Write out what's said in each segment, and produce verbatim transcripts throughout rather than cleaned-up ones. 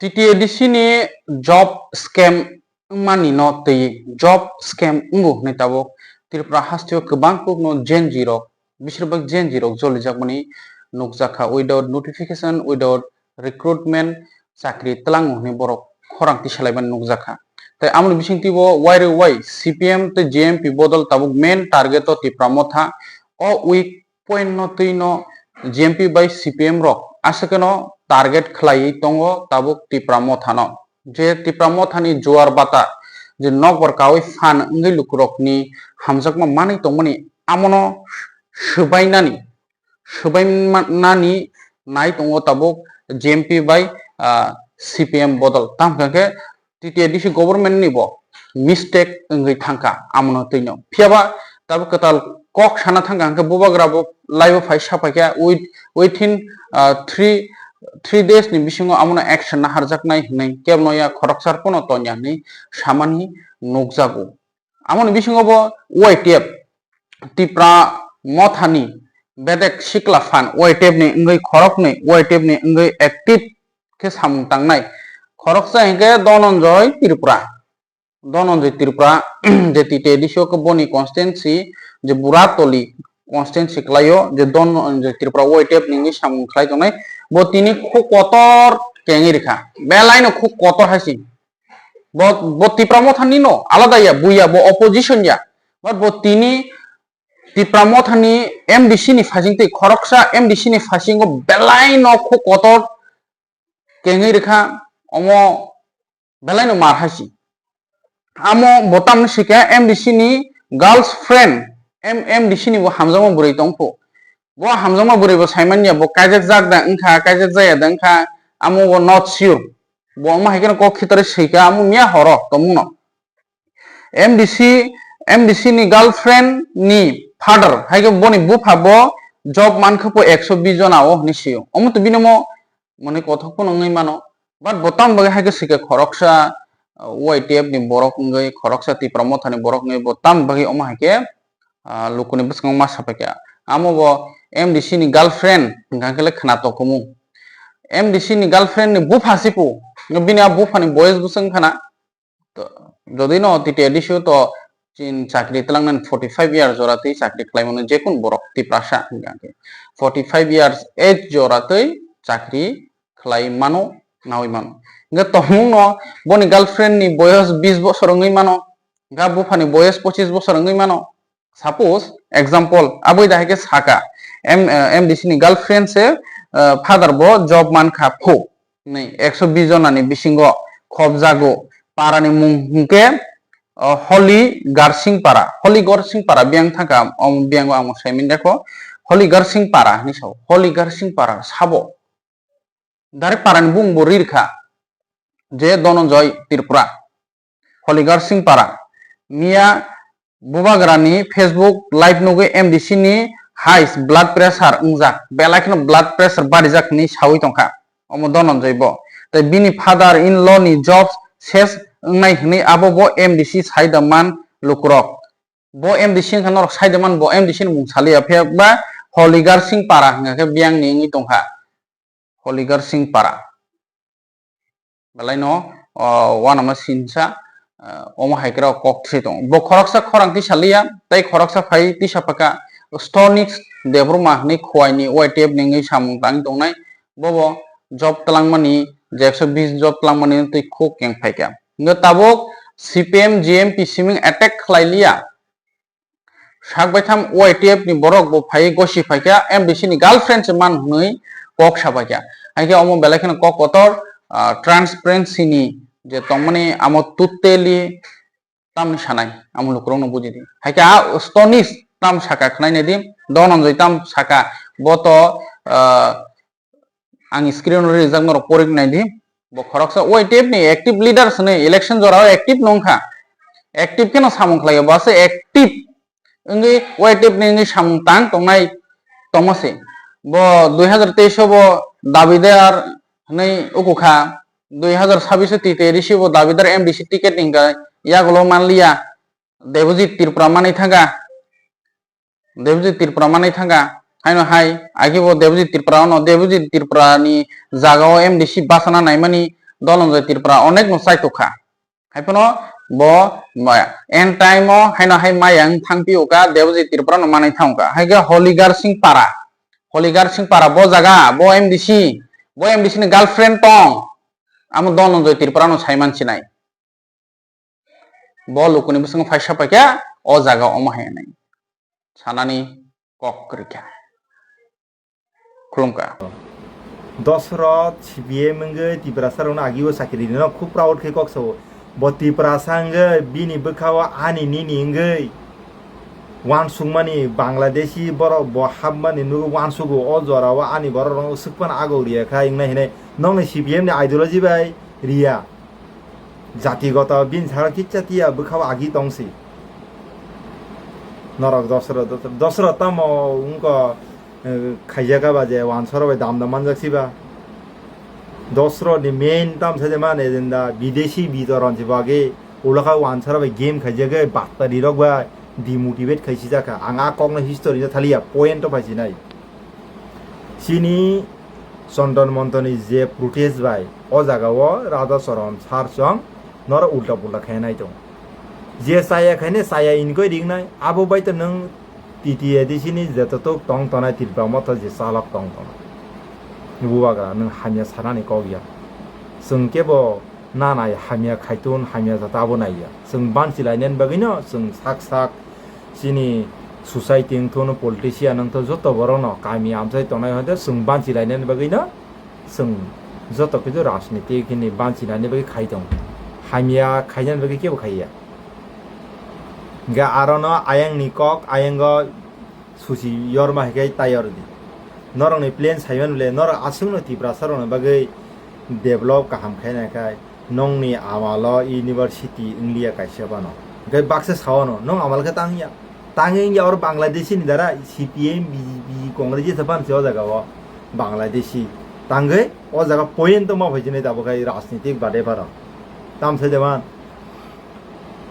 T T A D C ni job scam wngmani no twi job scam wngo hwnwi tabuk Tripura hasteo kwbang kukno Gen Z rok, bisirbak Gen Z rok jolijakmani nukjakha, without notification, without recruitment chakri tlango hwnwi borok khorang tisalaimani nukjakha. Tai amoni bisingtwi bo wairwi wai C P M tei G M P bodol tabuk main target o Tipra Motha. O weak point no twi no G M P bai C P M rok aswkeno target khlaiwi tongo tabuk Tipra Motha no. Je Tipra Mothani juar bata je nokbar kawi phan wngwi lukurokni hamjakma manwi tongmani amono swbainani, swbainani nai tongo tabuk G M P bai, ah, C P M bodol. Tamo hwnkha khe T T A D C government ni bo mistake wngwi thangkha amono twino. Phiyaba tabuk kwtal kok sana thangkha hwnkhe bubagra bo laibo phai sapaikha with, within, ah, three, three days ni bisingo amono action naharjaknai hwnwi kebno ya khoroksa pono tonya hwnwi samani nukjago. Amoni bisingo bo Y T F, Tipra Mothani bedek sikla phan Y T F ni wngwi khoroknwi, Y T F ni wngwi active khe samung tangnai. Khoroksa hinkhe Dhananjay Tripura. Dhananjay Tripura je T T A D C o khe boni constituency je Buratoli constituency khlaio, je Dhananjay Tripura Y T F ni wngwi samung khlai tongnai. Bo tini khuk kotor kengwi rikha. Belaino khuk kotor hai se. Bo, bo Tipra Mothani no alada ya, buya, bo opposition ya. But bo tini Tipra Mothani M D C ni phasing tei khoroksa M D C ni phasingo belaino khuk kotor kengwi rikha, omo belaino mar hai se. Amo bo tamni sikhe M D C ni girlfriend, M-, M D C ni bo hamjakma bwrwi tongkho. Bo hamjakma bwrwi bo saimanya, bo kaijak jak da wngkha, kaijak jaya da wngkha, amo bo not sure. Bo omo hai kheno kok khitorwi swikha, amo miya horo tongmungno. M D C, M D C ni girlfriend ni father, hai khe boni bupha bo job mankha po ekso bis jona o hinwi sio. Omo to bini mo mwnwi kothok pono wngwi mano. But bo tamo bagwi hai khe swikha khoroksa, uh, Y T F ni borok wngwi, khoroksa Tipra Mothani borok wngwi bo tamo bagwi omo hai khe, ah, lukuni bwskango ma sapaikha. Amo bo M D C ni girlfriend hwnkha khe le khna tokomung. M D C ni girlfriend ni bupha sipu, bini a bupha ni boyes bwswk wngkha na. To, jodi no T T A D C o to chin chakri twlangnani forty five year jora twi chakri khlai mano jekun borok Tiprasa hwnkha khe. Forty five years age jora twi chakri khlai mano, nawi mano. Hwnkhe tongmung no boni girlfriend ni boyes bis bosor wngwi mano, hwnkha bupha ni boyes pochis bosor wngwi mano. Suppose, example, aboi da hai khe saka, M-, eh, M D C ni girlfriend se, eh, father bo job mankha phu, hinwi ekso bis jona ni bisingo khobjago, para ni mung hwnkhe, oh, Holy Garsing Para, Holy Garsing Para biyang thangkha, om biyang o ang bo saimin rekho, Holy Garsing Para hinwi sao, Holy Garsing Para sabo. Direct para ni bung bo rirkha je Dhananjay Tripura, Holy Garsing Para. Miya bubagra ni Facebook live nugwi M D C ni high blood pressure wngjak, belai kheno blood pressure barijak hinwi sawi tongkha omo Dhananjay bo. Tai bini father in law ni job ses wngnai hinwi abo bo M D C sai da man lukurok. Bo M D C wngkha norok sai da man, bo M D C ni mung saliya, phiya ba Holy Garsing Para hwnkha khe biyang ni wngwi tongkha. Holy Garsing Para. Belai no, o, uanama sinsa, o, omo hai khe rok kok thwi tongo. Bo khoroksa khorang tisa liya, tei khoroksa phai tisa paka Stonix Debbarma hinwi Khowai ni Y T F ni wngwi samung tangwi tongnai. Bobo job twlangmani, je ekso bis job twlangmani twi khuk keng phaikha. Hwnkhe tabuk C P M G M P siming attack khlai liya. Sak baitham Y T F ni borok bo phaiwi gosi phaikha, M D C ni girlfriend se man hwnwi kok sa phaikha. Hai khe omo belai kheno kok kotor, ah, transparency ni je tongmani amo totally tamni sanai, amo lukurokno buji di. Hai khe a Stonix tam saka khwnai nai di, Dhananjay tam saka, bo to, ah, ang screen o rijak norok porik nai di. Bo khoroksa Y T F ni active leaders hinwi election jora o active no wngkha. Active kheno samung khlaio, bo se active wngwi Y T F ni wngwi samung tang tongnai tongma se. Bo dui hazar teis o bo dabidar hinwi ukukha, dui hazar sabbish o T T A D C bo dabidar M D C ticket ni hwnkha yagulo manliya Debojit Tripura manwi thangkha. Debojit Tripura manwi thangkha. Haino hai, agi bo Debojit Tripura ono, Debojit Tripura ni jaga o M D C bachana naimani Dhananjay Tripura onek no chaitok kha. Hai phano bo ma-, end time o haino hai maya wng thang pio kha, Debojit Tripura no manwi thang kha. Hai khe Holigar Singh Para, Holigar Singh Para bo jaga, bo M D C, bo M D C ni girlfriend tong, amo Dhananjay Tripura no sai man sinai. Bo lukuni bwskango phaisa paikha, o jaga omo hai nai sanani kok kwrwikha. Khulumkha. Dosrot C P M wngwi Tiprasa rokno agio chakri rino khub proud khe kok sao. Bo Tiprasa wngwi bini bwkhao ani nini wngwi wansukmani Bangladeshi borok bo hapmani nugwi wansugo, o jorao ani borok rokno swkphano agok riya kha wngnai hinwi nokni C P M ni ideology bai riya. Jatigoto bini sara kicha tiya bwkhao agi tongsi. Norok dosrot, dosrot, dosrot tamo wngkha, eh, khaijak ba je wansoro bai dam dam manjak siba. Dosrot ni main tam sa je man agenda bideshi bitoron si bagwi ulakha wansoro bai game khaijak bai battari rok bai demotivate khaisi jakha. Ang a kokno history no thaliya, point o phaisinai. Chini Chondon Montoni je protest bai o jaga o Radha Charan sir chwng norok ulta pulta khainai tong. Je chaya khaine chaya inkoi ringnai, abo bai to nwng T T A D C ni jetotok tong tonai Tipra Motha je chalok tong tonai. Bubagra nwng hamya sanani kok ya. Chwng kebo nanai hamya khaitun hamya jata abo naiya. Chwng banchi lainani bagwino chwng sak sak chini society wngthono politician wngtho joto borokno kami amchai tongnai hoite chwng banchi lainani bagwino chwng joto kichu rajniti hini banchinani bagwi khai tongo. Hamya khainani bagwi kebo khaiya. Hingke arono ayangni kok ayango susi yorma hai khe tayar di. Norokni plan saiman le norok aswkno Tiprasa rokni bagwi develop kaham khaina khai nongni amalo university wngliya kaisa bano. Hingke baksa sawano nong amal khe tangya. Tangwi wngya oro Bangladeshi ni dara C P M, B J P, Congress jesa ban se o jaga o Bangladeshi. Tangwi o jaga point ma phai jini tabuk hai rajnitik bade baro. Tam sai jaman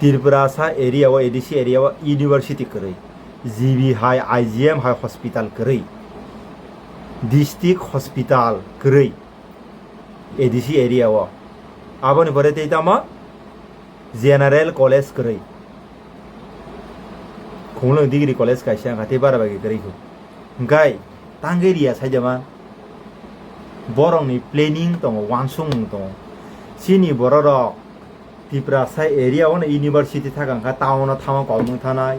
Tiprasa area o, A D C area o university kwrwi. G B hai, I G M hai hospital kwrwi. District hospital kwrwi. A D C area o. Aboni pore tei tamo General College kwrwi. Khumulwng Degree College kaisa wngkha tei bara bai kwrwi kho. Hwnkhe tangwi riya sai de man. Borokni planning tongo, wansukmung tongo. Chini bororok Tiprasa area o no university thaka wngkha, town o thangma kolmung thanai.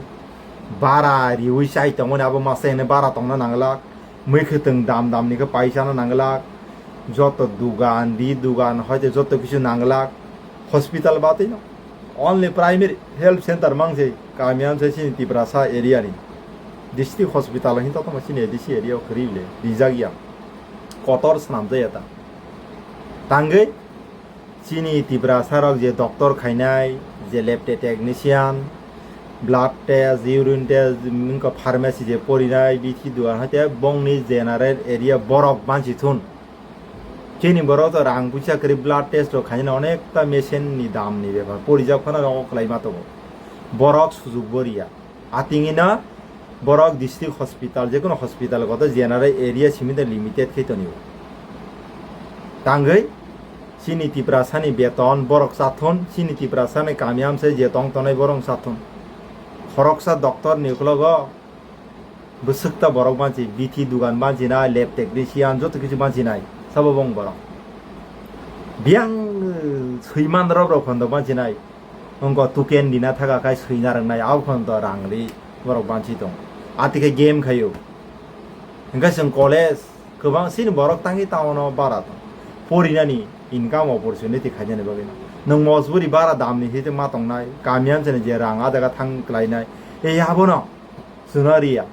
Bara riwi chai tongmani abo masa hwnwi bara tongna nanglak. Mui khwtwng dam dam ni khe paisano nanglak. Joto dugan, ri dugan, hoite joto kisu nanglak. Hospital batwi no. Only primary health center mang se kami amsa chini Tiprasa area ni. District hospital hin totoma chini A D C area o kwrwi le rijak ya. Kotor swnam jaya ta. Tangwi chini Tiprasa rok je doctor khainai, je lab technician, blood test, urine test, wngkha pharmacy je porinai, bithi dugan, haite bongni general area borok banchi thun. Chini borok to rang puisa kwrwi blood test rok khainani onekta machine ni dam ni bepar. Porijak phano rok kwlai ma tongo. Borok sujuk bo riya. Atingino borok district hospital, jekono hospital koto general area simi de limited khe tonio. Tangwi chini Tiprasani beton borok chathon, chini Tiprasani kami amsai je tong tonai borok chathon. Khoroksa doctor ni uklogo bwswk ta borok banchi, bithi dugan banchinai, lab technician, joto kichu banchinai, sabo bong borok. Biyang, eh, swiman rok rok phondo banchinai, wngkha tuken dina thaka khai swina rwngnai, abo phondo rang ri borok banchi tong. Ati khe game khaio. Hingkhe chwng college, kwbang sini borok tangwi town o bara tong. Porinani income opportunity khainani bagwi. Nwng mojburi bara damni hite ma tongnai, kami amchani je rang a jaga thang klainai, ei abono. Chwngno riya.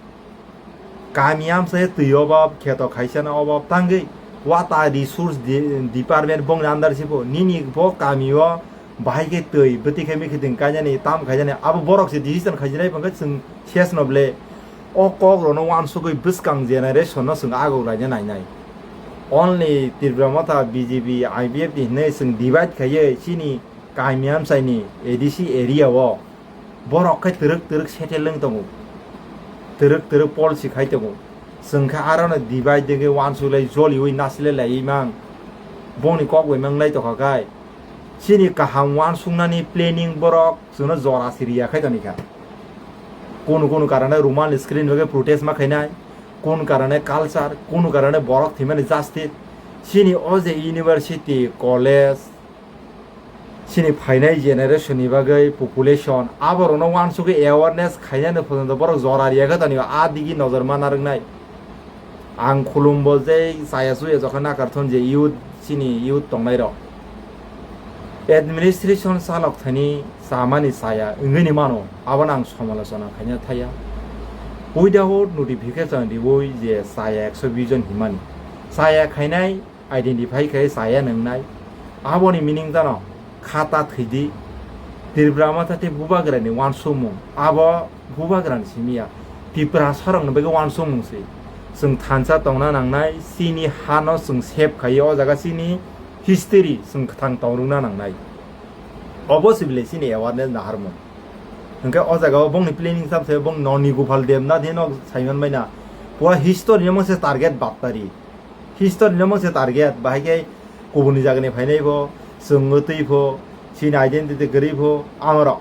Kami amsa twi obab, kheto khaisano obab tangwi, water resource de-, department bongni under sibo, nini bo kami o bahai khe twi, bwtwi khe mikhiting kainani, tam khainani, abo borok se decision khaijinai, bangkhe chwng sesno ble o kok rokno wansugwi bwskang generation no chwng agok laina nainai. Only Tipra Motha B J P I P F T hinwi chwng divide khaiwi chini kami amsaini A D C area o borok khe twrwk twrwk settle wng tongo, twrwk twrwk policy khai tongo. Chwng khe arono divide degwi wansuk lai joliui nasilai laiwi mang. Bongni kok bai manglai tokha khai. Chini kaham uansuknani planning borok chwngno jora siriya khai tonikha. Kunu kunu karane Rumal screen bagwi protest ma khainai, kunu karane culture, kunu karane borok thwimani justice. Chini o je university, college, chini phainai generation ni bagwi population, aborokno uansugwi awareness khainani photo borok jora riya khe toni a digi nojor ma narwknai. Ang khulumbo je chaya chuya jokha nakarthon je youth, chini youth tongnai rok. Administration chalok thani chamani chaya wngwi ni mano, abono ang somalochona khaina thaya. Without notification riwi je chaya ekso bish jon himani. Chaya khainai identify khai chaya nwngnai. Aboni meaning jano khata thwidi. Tripura Motha tei Bubagrani uansukmung. Abo Bubagrani simi ya. Tiprasarokni bagwi uansukmung se. Chwng thansa tongna nangnai, chini hano chwng save khaiwi o jaga chini history chwng kwthang tongrwkna nangnai. Obo se bile chini awareness naharmung. Hwnkhe o jaga o bongni planning sam se bong noni Gopal Debnath hino saiman baina. Pura history no se target baptari. History no se target, bahai khe kubuni jagani phainai bo, chwng wtwi pho, chini identity kwrwi pho, amorok.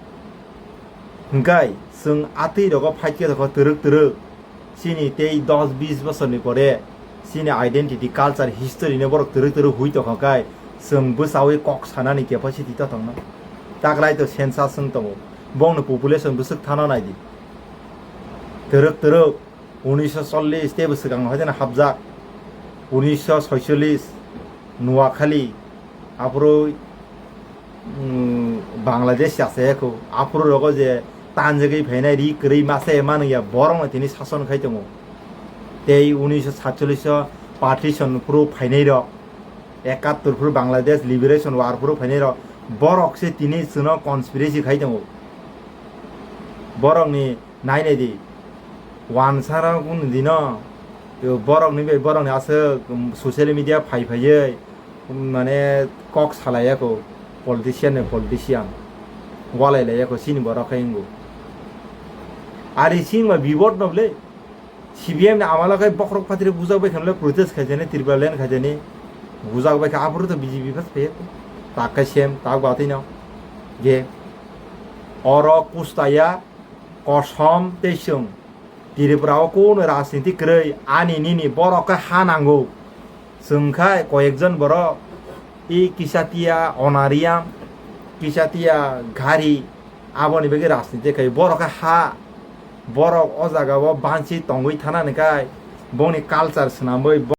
Hwnkhe chwng atwi rogo fight khe tokho twrwk twrwk. Chini tei dos bis bosorni pore chini identity, culture, history no borok twrwk twrwk hui tokha khai chwng bwchaui kok sanani capacity to tongno. Taklai to census wng tongo. Bongni population bwswk thano naidi. Twrwk twrwk unisho chollish teibo swkang no haino hapjak. Unisho soicholish Noakhali aphuru, mm, Bangladesh chasayakho. Aphuru rogo je tanjagwi phainai ri kwrwi masa manwi ya borokno tini sason khai tongo. Tei unisho satchollish o partition phuru phainai rok, ekattor phuru Bangladesh Liberation War phuru phainai rok, borok se tini chwngno conspiracy khai tongo. Borokni nai nai di. Wansara kunu dino borokni bai borokni aswk, um, social media phai phaiwi, um, mane kok salaiya kho politician ni politician. Walai laiya kho chini borok khai wngo. Ari singma bibot no bwle. C B M ni amalo khai bokhorok phatri bujak bai khanle protest khaijani, Tripura land khaijani. Bujak bai kha aphuru to B J P bas phaiya kho. Tak khai sem, tak batwi no. Ge. Oro kustaya kosom tei chwng Tripura o kunu rajniti kwrwi ani nini borok khe ha nango. Chwng kha koyekjon borok i kisa tiya onarium, kisa tiya gari, aboni bagwi rajniti khai borok khe ha, borok o jaga o banchi tongwi thanani khai bongni culture swnamwi